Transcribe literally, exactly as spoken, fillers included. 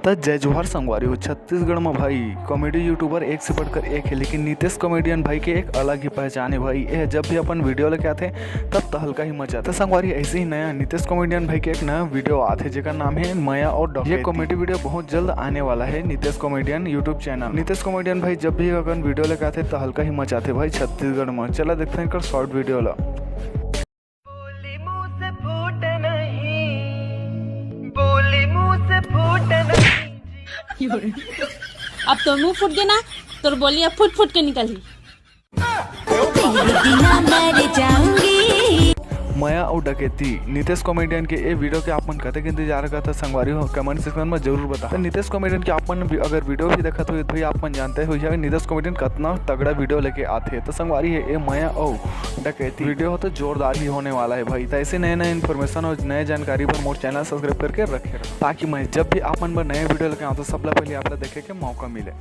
त जय जोहार संगवारी हो। छत्तीसगढ़ में भाई कॉमेडी यूट्यूबर एक से बढ़कर एक है, लेकिन नितेश कॉमेडियन भाई के एक अलग ही पहचान है भाई। ये जब भी अपन वीडियो लेके आथे तब तहलका ही मचाथे। संगवारी ऐसे ही नया नितेश कॉमेडियन भाई के एक नया वीडियो आथे जेकर नाम है मया और डकैती। ये कॉमेडी वीडियो बहुत जल्द आने वाला है Nitesh comedian YouTube channel. Nitesh comedian भाई जब भी अपन वीडियो लेके आथे तहलका ही मचाथे भाई छत्तीसगढ़ में। चला देखते हैं एकर शॉर्ट वीडियो ला। बोली मुंह से फूट नहीं, बोली मुंह से फूट नहीं। अब तोर मुंह फूट गे ना, तोर बोलिया फूट फूट के निकलही। तेरे बिना मर जाऊंगी। मया और डकैती नितेश कॉमेडियन के ए वीडियो के आप मन कतेक इंतजार करता संगवारी हो, कमेंट सेक्शन में जरूर बता। तो नितेश कॉमेडियन के आप मन भी अगर वीडियो भी देखत हो तो आप मन जानते हो नितेश कॉमेडियन कितना तगड़ा वीडियो लेके आथे। तो संगवारी है ए मया और डकैती वीडियो हो तो जोरदार ही होने वाला है भाई। तो ऐसे नए नए इन्फॉर्मेशन और नए जानकारी पर मोर चैनल सब्सक्राइब करके रखे रहो, ताकि मैं जब भी आप मन पर नए वीडियो लेके आऊँ तो सबला पहले आप ला देखे के मौका मिले।